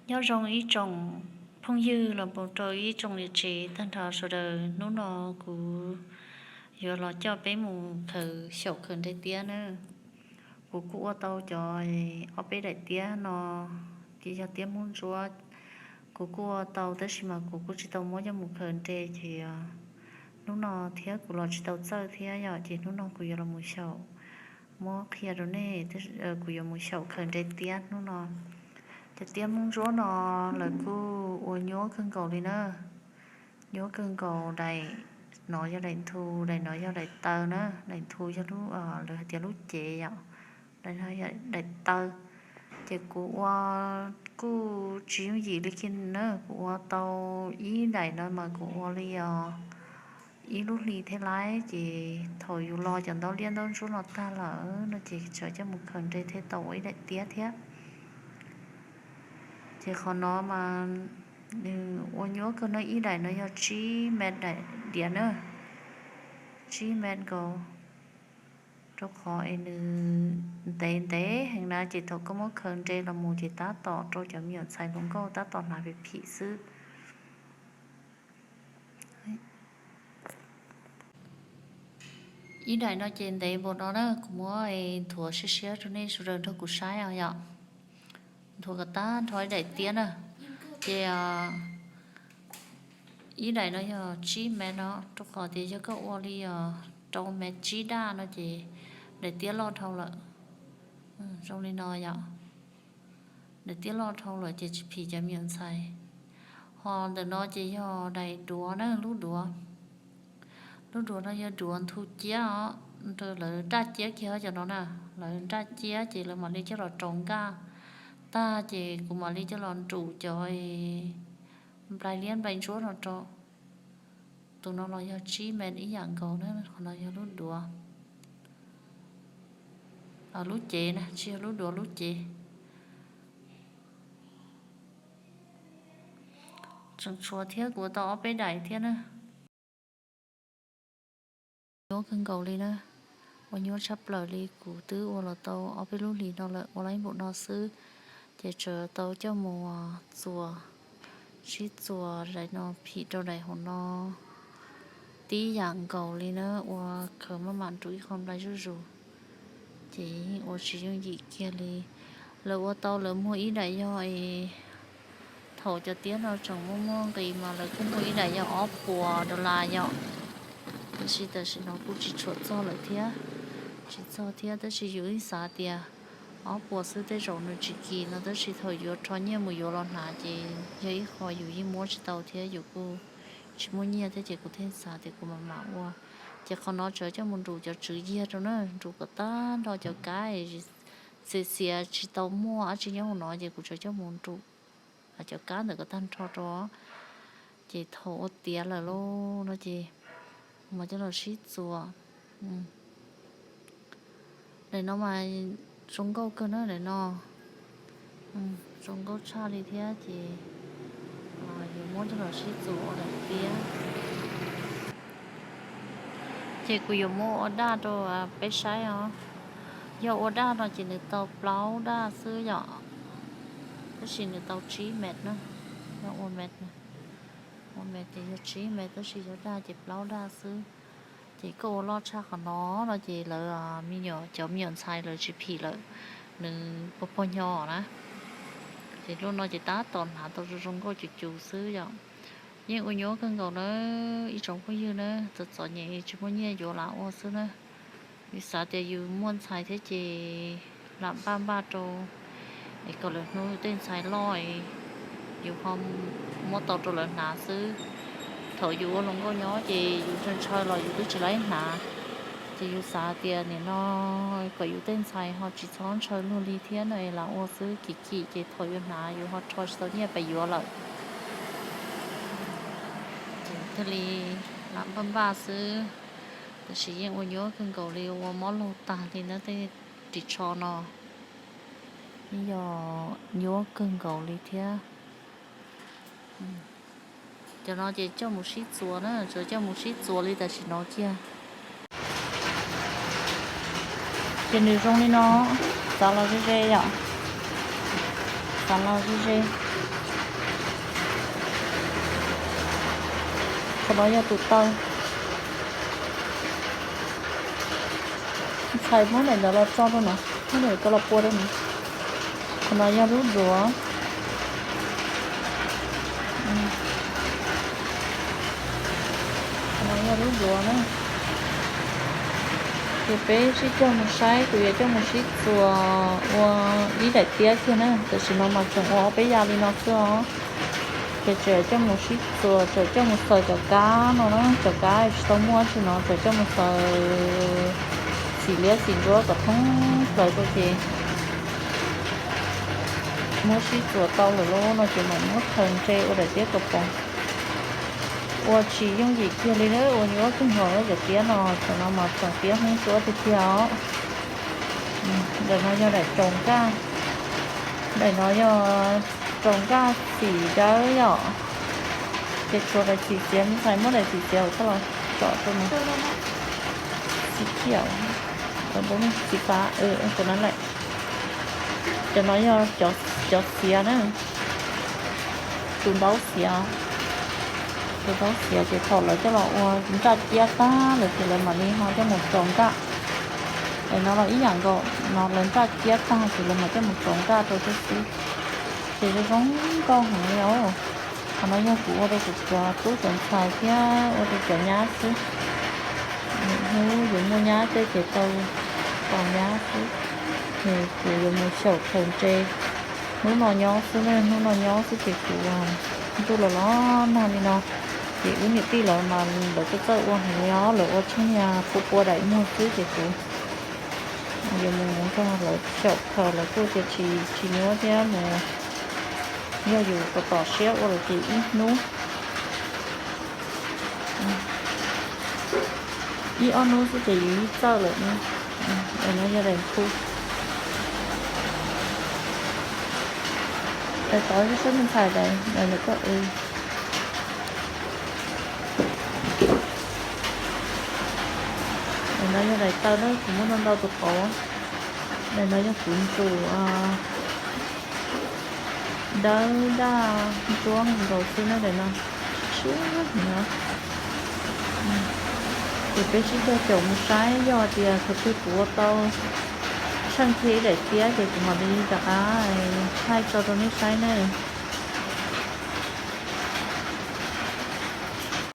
Nyob zoo ib tsoom phooj ywg los mus rau ib tsoom niam tsev tag nrho sawv daws, hnub no kuv yuav los coj peb mus khaws xyaum khaws nre tiab na. Kuv kuj ua tau cov ob peb daim tiab no, ces yog tiab Hmoob Ntsuab, kuv kuj ua tau tab sis mas kuv kuj tsis tau muab coj mus khaws nre ces hnub no thiab kuv los tsis tau txawj thiab yom, ces hnub no kuv yuav los mus xyaum, muab qhia rau nej, kuv yuav mus xyaum khaws nre tiab hnub no. Cov tiab Hmoob Ntsuab no lawv kuj ua nyuaj kawg nkaus li na. Nyuaj kawg nkaus, daim no yog daim nthu, daim no yog daim taw na, daim nthu yog lub, lawv hais tias lub cev yom, daim no yog daim taw. Ces kuv ua kuj tsis yooj yim li kiag na, kuv ua tau ib daim no mas kuv ua li os ib lub hli thiab lauj, ces thaum yus lo cov ntaub liab ntaub ntsuab no tag lawm no ces tseem coj mus khaws nre thiaj tau ua ib daim tiab thiab. Ces qhov no mas nws ua nyuaj kawg no, ib daim no yog tsib mev daim diav na, tsib mev nkaus, rau qhov es nws ntev ntev heev na, ces thaum koj muab khaws nre los mus ces tab tom rau cov me nyuam ntxhais hluas nkauj tab tom hnav phim phim xwb. Ib daim no ces ntev npaum no na, kuv muab nthuav siab siab rau nej sawv daws nrog kuv saib os yom. Nthuav kom tag nrho ib daim tiab na. Ces ib daim no yog tsib mev no, rau qhov tias yog koj ua li os rau mev tsib daj no ces daim tiab loj dhau lawm. Zoo li no yom. Daim tiab loj dhau lawm ces tsis phim cov me nyuam ntxhais. Ho ntawm no ces yog daim duav na, lub duav. Lub duav no yog duav nthu ciab os, lawv nraj ciab kiag cov no na, lawv nraj ciab ces lawv mam li coj los rau nkaj tag ces kuv mam li coj los nrus cov nplai liab nplai ntsuab no rau. Tus no los yog tsib mev ib yam nkaus na, qhov no yog lub duav, lub cev na, tsis yog lub duav, lub cev. Tseem tshuav thiab, kuv ua tau ob peb daim thiab na. Nyuaj kawg nkaus li na, ua nyuaj tshaj plaws li. Kuv twb ua los tau ob peb lub hlis no lawm, ua lawm ib npaum no xwb, ces tseem tau coj mus txuas, sib txuas daim no phim rau daim hauv no tib yam nkaus li na, ua khaws maj mam nrus ib qho nplai zuj zus. Ces yeej ua tsis yooj yim kiag li. Lawv ua tau lawv muag ib daim yog es thaum cov tiab no tseem muaj muaj nqis mas lawv kuj muag ib daim yog ob puas dollar yom. Tiam sis tam sim no kuj tsis tshua txog lawm thiab, tsis txog thiab, tab sis yus ib xav tias ob puas xwb tej zaum nws tsis kim no, tab sis thaum yuav rho nyiaj mus yuav los hnav ces yog ib qho yus yeej muab tsis tau thiab, yus kuj tsis muaj nyiaj thiab ces kuv thiaj xav tias kuv mam mam ua. Ces qhov no tseem coj mus nrus cov tswv yiag rau na, nrus kom tag nrho cov kab xiav xiav tsis tau muaj dab tsi nyob hauv no ces kuv tseem coj mus nrus cov kab ntawm kom tag nrho rau. Ces thaum ua tiav lawm lauj no ces mas coj los sib txuas. Daim no mas zoo nkauj kawg na, daim no zoo nkauj tshaj li thiab ces yuav muab coj los sib txuas ua daim tiab. Ces kuv yuav muab ua daj rau peb saib os. Yog ua daj no ces nws tau plaub daj xwb yom, tab sis nws tau tsib mev na. Yog ua mev, ua mev ces yog tsib mev, tab sis yog daj ces plaub daj xwb. Ces koj ua loj tshaj qhov no no ces lawv me nyuam, cov me nyuam ntxhais lawv tsis phim lawm, nws pog pog nyo na. Ces lub no ces tab tom hnav tau zoo zoo nkauj cuv cuv xwb yom. Yeej ua nyuaj kawg nkaus na, ib tsoom phooj ywg na, txom txom nyem tsis muaj nyiaj yuav lam ua xwb na. Yus xav tias yus muaj ntxhais thiab ces lam npaj npaj rau es kom lawv hnub yus tej ntxhais loj es yus ho muab tau rau lawv hnav xwb. Thaum yus ua hluas nkauj nyob ces yus ntshaw ntshaw los yus twb tsis laib hnav. Ces yus xav tias nim no kom yus tej ntxhais ho tsis txhob ntshaw luag li thiab no es lam ua xwb, kim kim ces thaum yus hnav yus ho rho tsis tau nyiaj pes yuav lawm. Ces thiaj li lam npaj npaj xwb. Tab sis yeej ua nyuaj kawg nkaus li, ua mob laug tag li na tej ris tsho no. Yog nyuaj kawg nkaus li thiab. Cov no ces coj mus sib txuas na, tsuas coj mus sib txuas li tam sim no kiag. Ces nws zoo li no, txav los ze ze yom, txav los ze ze. Qhov no yog tus taw. Ntxhais muab daim ntawd los tso rau no, muab daim ko los pua rau no. Qhov no yog lub duav. Qhov no yog lub duav na. Ces peb sib coj mus saib, kuv yuav coj mus sib txuas ua ib daim tiab kiag na, tam sim no mas tseem ua ob peb yav li no xwb os. Ces tseem coj mus sib txuas, tseem coj mus xaws cov kab no na, cov kab tsis tau muaj tsi no tseem coj mus xaws xim liab xim ntsuab kom thoob plaws rau ces muab sib txuas tau lawm lauj no ces mam muab khaws ntse ua daim tiab kaus poom. Ua tsis yooj yim kiag li na, ua nyuaj kawg nkaus cov tiab no, cov no mas tseem tiab hmoob tsuab tiag tiag os. Daim no yog daim tsaus nkaj, daim no yog tsaus nkaj xim dawb yom. Ces tshuav daim xim txiav, me ntxhais muab daim xim txiav hauv koj los tsom rau no. Xim khiav, xim fav, tus no lawm. Cov no yog cov xiav na, tus ntaub xiav. Tus ntaub xiav ces thaum lawv coj los ua nraj ciab tag lawm ces lawv mam li ho coj mus tsaus nkaj. Es no los ib yam nkaus, no lawv nraj ciab tag ces lawv mam coj mus tsaus nkaj rau thiab xwb. Ces zoo zoo nkauj heev li os. Qhov no yog kuv ua rau kuv cov tub cov ntxhais thiab ua rau cov nyab xwb. Hnub yuav muaj nyab tej ces tau tos nyab xwb. Ces kuv yuav mus xyaum khaws ntse. Hnub no nyob xwb ne, hnub no nyob xwb ces kuv ntuj los los nag li no. Ces wb niam tij lawv mas lawv txawj txawj ua heev li os, lawv ua tsheej niag pua pua daim muag xwb ces kuv yuav mus nrog lawv xyaum khaws, lawv kuj tias tsis tsis nyuaj thiab mus, yog yus tos tos siab ua lawm ces ib hnub ib ob hnub xwb ces yus yeej txawj lawm. Daim no yog daim nphu. Daim tod xwb me ntxhais, daim no yog koj. Daim no yog daim taw na, kuv muab ntau ntau tus qauv. Daim no yog kuv ntsus dawb daj ntsuab nkaus xwb na, daim no tshiab heev na. Ces peb sib cog caum mus saib, yog tias thaum twg kuv ua tau tsheej kiag ib daim tiab ces kuv mam li rov qab thaij tso rau nej saib na.